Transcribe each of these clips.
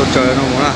Ua tsaws no mus na.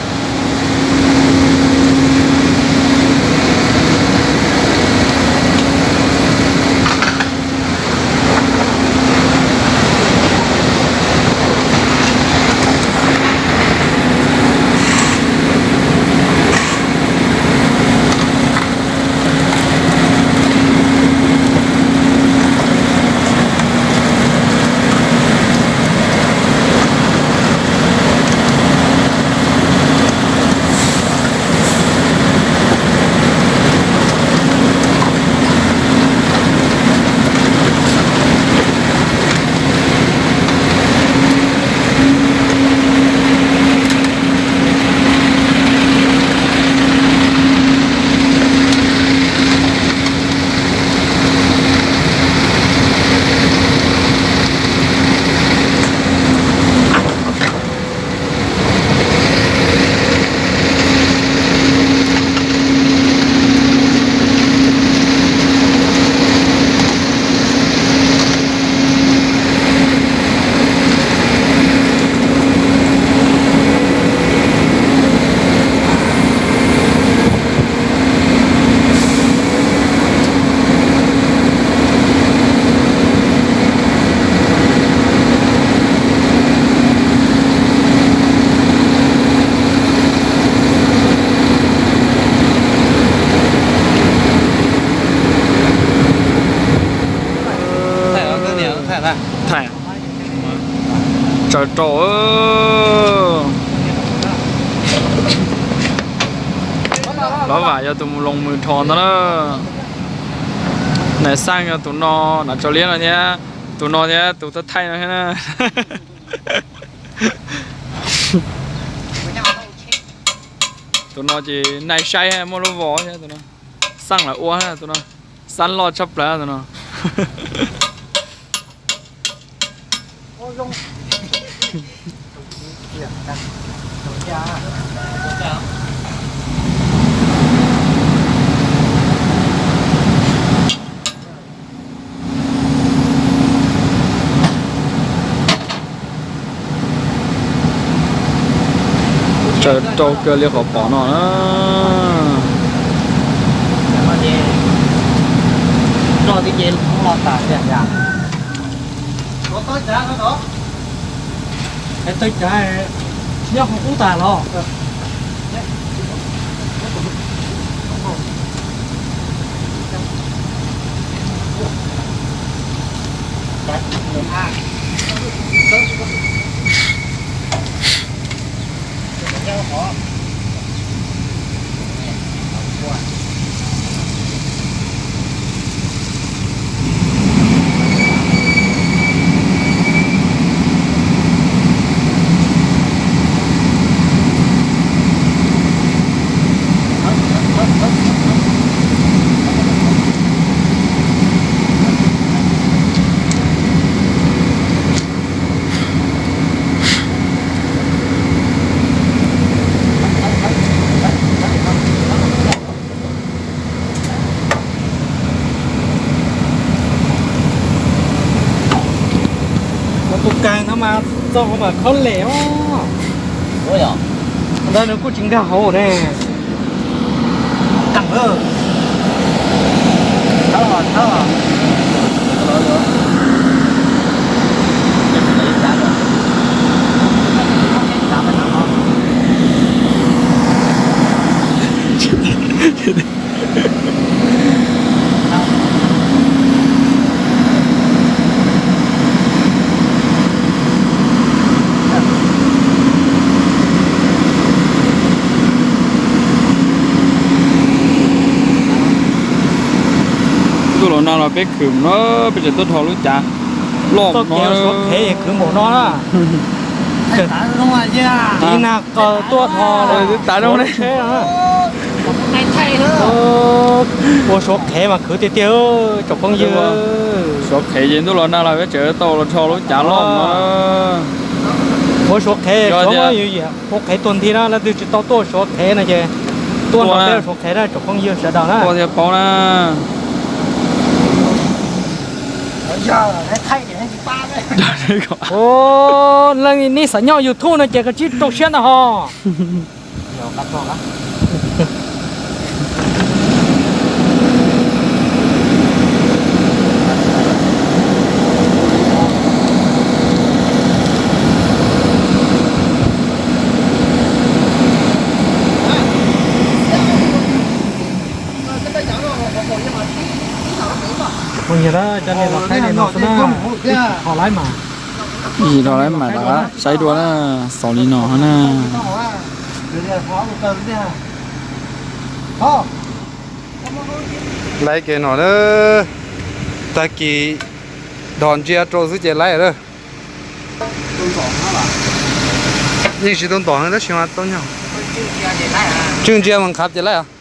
Thaij, tsaws rau. Lov Vam yog tus mus loos mws dhos ntawd na. Nais Xaj yog tus no, Nav Tsaus Liab no thiab, tus no thiab tus thaij thaij no thiab na. Tus no ces nais saib muaj lub vos thiab tus no. Xaj lawv ua tus no, xab loj tshaj plaws tus no. Tsaws rau kawg li qhov pom no na. Tawg cav nyob qhov qub tas los. Kuv tus kawg no mas txog hauv mas khaub lem os. Ntawd nws kuj tsis nkag hauv ne. Ntuj los nag los peb khwv no, peb tseem tuaj dhos lub cav loj no. Khwv npaum no na. Tiv nag qawm tuaj dhos twb tas zoo ne. Ua suav qhev mas khwv tiag tiag tsoom phooj ywg. Suav qhev ces ntuj los nag los peb tseem tau los dhos lub cav loj no. Ua suav qhev, suav qhev tuag nthi na, leej twg tsis tau tuaj suav qhev no ces tuaj nrog peb suav qhev na tsoom phooj ywg sawv daws na. Ua thiaj paub na. Ua, leej neb xav nyob YouTube no ces koj tsib rau siab ntag ho. Mus nyias cov niag los qaib no xwb na, ho laib mas. Ib los laib mas saib dua na, xaus li no na. Laib kev no na, tag kis dhos ntsia rau xwb ces laib lawm. Yeej tsis tau ntom tab sis mas tau nyob. Tswj ntsia mas nqhav ces laib os.